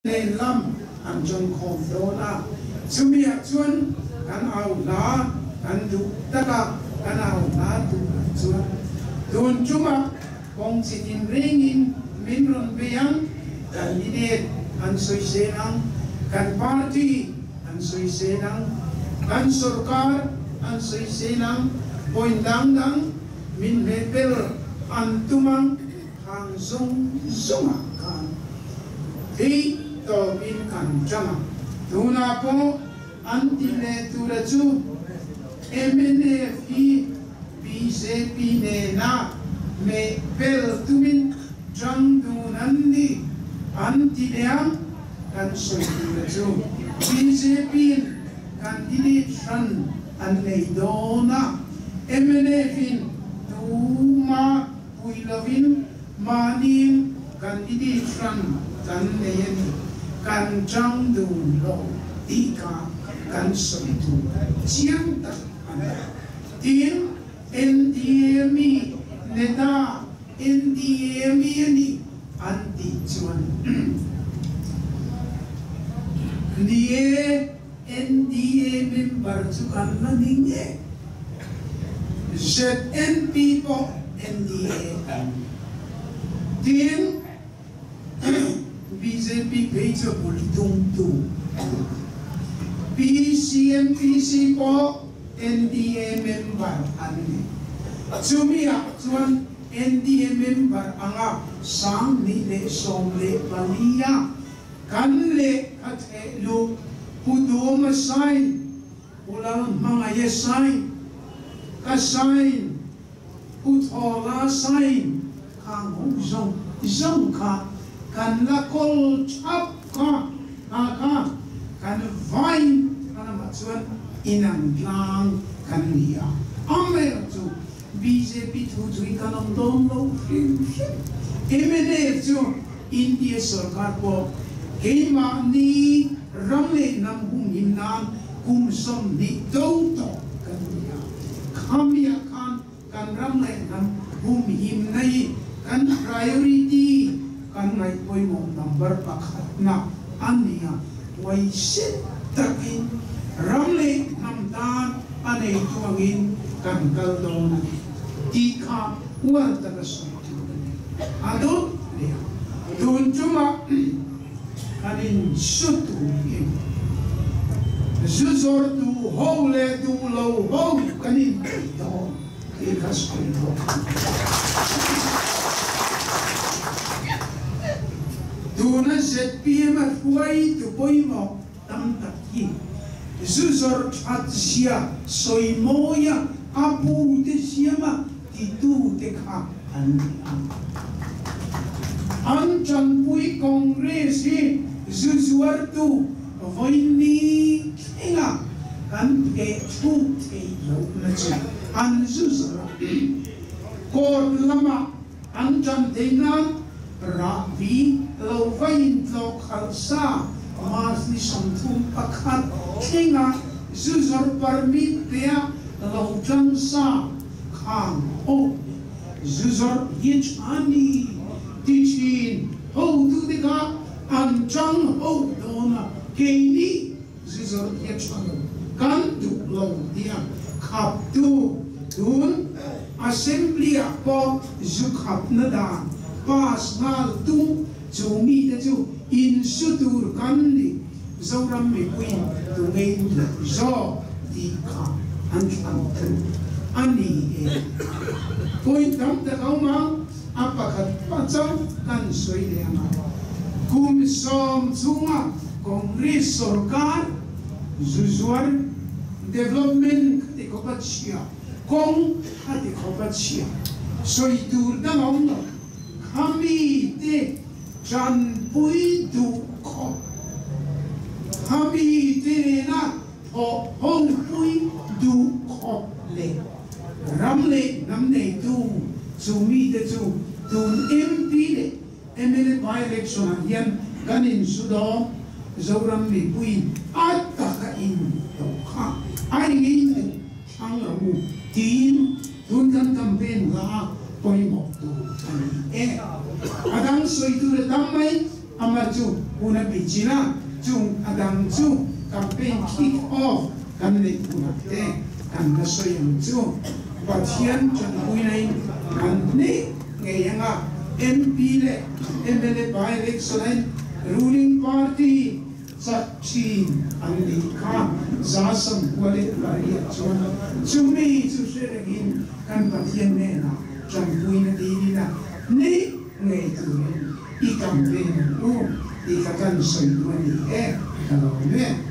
Lehlam an chawngkhawm dawn a, chumiah chuan kan au hla kan duh tak a, kan au hla turah chuan tun chungah kawng chi tin rengin min rawn bei ang, candidate an sawisel ang, kan party an sawisel ang, kan sorkar an sawisel ang, point dang dang min hmehbel an tum ang. Khang zawng zawngah khan theih tawpin kan chang a, tunah pawh an ti leh tura chu mnf hi bjp nena meh pel tumin chang dun an ni an ti leh ang, kan sawi tura chu bjp-in candidate hran an nei dawn a, mnf-in tuma Pui lovin mahniin candidate hran kan nei a ni, kan chang dun lo tih kha kan sawi tur chiang tak a ni. Tin, NDA mi neta NDA mi a ni an tih chuan ni e, NDA member chu kan la ni nge? ZNP pawh NDA an ni. Tin, bjp phei chu a bul tungtu a ni. PCMPC pawh NDA member an ni. Chumiah chuan NDA member anga 2014 a Kan lehkha theh luh Pu Duhawma sign, Pu Lalhmangaia sign, ka sign, Pu Thawla sign khang ho zawng zawng kha kan la kawl thap kha ha kha kan vain a lamah chuan inang tlang kan ni a. Amaherawhchu Bjp thu chu i kan awm dawn lo hrim hrim. Mnf chu India sorkar pawh keimahni ram leh hnam humhim nan kum 20 do tawh kan ni a. Khamiah khan kan ram leh hnam humhim na hi kan priority, kan ngaih pawimawh number pakhatna a ni a. Huaisen takin ram leh hnam tan a neitu angin kan kal dawn a ni tih kha uar taka sawi tur a ni. A dawt leh a, tun chungah kan insu tur hi zu zawrtu ho leh duh lo ho kan inbeih dawn tih kha sawi bawk a ni. Tuna zpm a hruaitu pawimawh tam tak hi zu zawrh that zia sawi mawia a pu te siama titu te kha an ni a. An tanpui Congress hi zu zuartu vawiin thlenga kan pheh thluk theih lohna chu an zu zawrh a. Court lamah An tan thei nan rahbi lo va intlawh khalh sa March ni 31 thlenga zu zawrh permit pea lo tang sa khang ho zu zawrh hi tha ni ti thin hotute kha an tang ho dawn a, keini zu zawrh hi a tha lo, kan duh lo tia khaptu tun Assembly-ah pawh zu khapna dan pass nghal tum chu mite chu insu tur kan ni, Zoram mipuiin tu ngei duh zawk tih kha an thlang tur a ni e. Point tam tak a awm a, a pakhat pachang kan sawi leh ang a. Kum 10 chhunga Congress sorkar zu zuar development kha ti khawp a chhia, kawng kha ti khawp a chhia, sawi tur dang a awm lo. Kha mite tanpui duh khawp, kha mite nena thawh hopui duh khawp leh ram leh hnam neitu chu mite chu tun MP leh mla by-election ah hian kan insu dawn, Zoram mipuiin a taka in do kha a engin duh thlang rawh u tiin tun kan campaign hla a pawimawh tur a ni e. A dang sawi tur a tam mai. Ama chu huna bichila chung adang chu campaign kick off kan nei hunah te kan la sawi ang chu. Pathian tanpuinain kan hne ngei anga MP leh mla by election ain ruling party chak thin an nih kha 98 chuan chumi chu hre rengin kan Pathian hnenah tanpuina dilin a hne ngei turin i campaign ang u tih kha kan sawi duh a ni e, ka lo me.